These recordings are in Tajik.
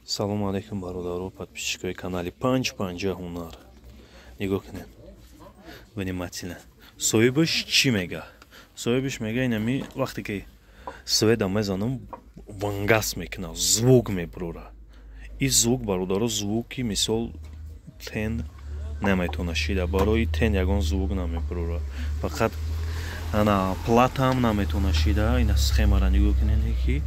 Салому алейкум, бародаро, подписчикои канали Панҷ Панҷа Ҳунар. Нигоҳ кунед внимательно. Соҳибаш чӣ мега? Соҳибаш мега, инами вақте ки света мезанам, вангас мекуна, звук мебурора. И звук, бародаро, звуки мисол тен наметона шида. Барои тен ягон звук намебурора. Фақат ана платаам наметона шида. Ина схемара нигоҳ кунед, ки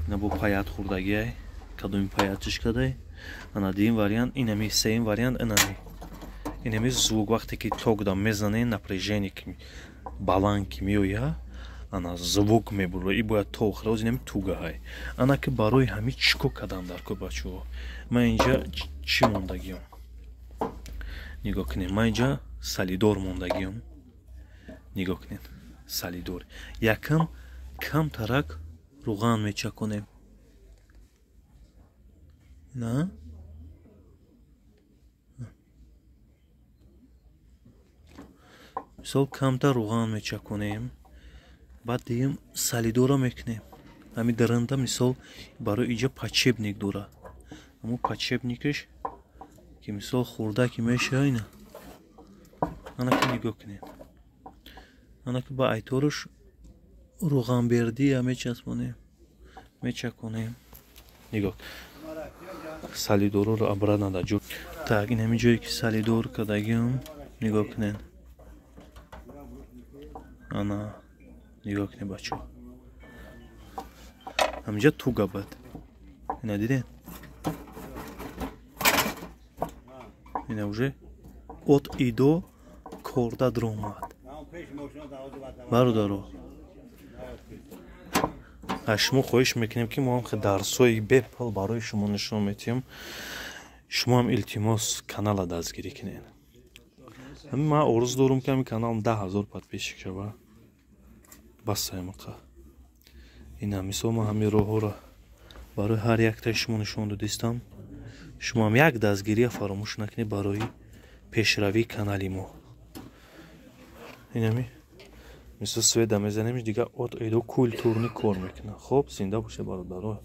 ина бо паят хурдагиай, кадоми паятчиш кадай. Ана дуюм вариант, инами сеюм вариант, инами инами звук вақте ки ток да мезане, напряжение ки баланд ки меоя, ана звук мебура. И бояд то охира оз инами тугаҳай. Ана ки барои ҳами чӣ кор кардам дар кор, бачаҳо? Ман инҷа чӣ мондагиём, нигоҳ кунед. Ман инҷа солидол мондагиём, нигоҳ кунед. Солидол якам камтарак руған мечаконем. На, мисол, камтар руған мечаконем, баъд дигим солидолро мекунем. Ҳами даранда, мисол, барои иҷа подшипник дора. Ҳамун подшипникаш ки, мисол, хурда ки меша, ина анаки нигоҳ кунед. Анаки ба айтораш руғанбердия мечаспонем, мечаконем. Нигоҳ, солидолро обратно дар ҷо. Так, ин ҳамин ҷое ки солидол кардагиам, нигоҳ кунед. Ана нигоҳ кунед, бачаҳо, ҳаминҷа туга бад. Ина дидед, ина уже от и до корда дромад. Бародаро, аз шумо хоҳиш мекунем, ки мо ҳам дарсҳои бепул барои шумо нишон метиҳем. Шумо ҳам, илтимос, канала дастгирӣ кунед. Ҳамин ман орзу дорум, ки ҳамин каналам 10 000 подписчик шава. Бас, саймақа. Ина, мисол, ман ҳамин роҳҳоро барои ҳар яктаи шумо нишон додистам. Шумо ҳам як дастгирия фаромӯш накунед барои пешравии канали мо. Инами мисол света мезанем, дигар от и до культурный кор мекунад. Хоб, зинда бошед, бародаро.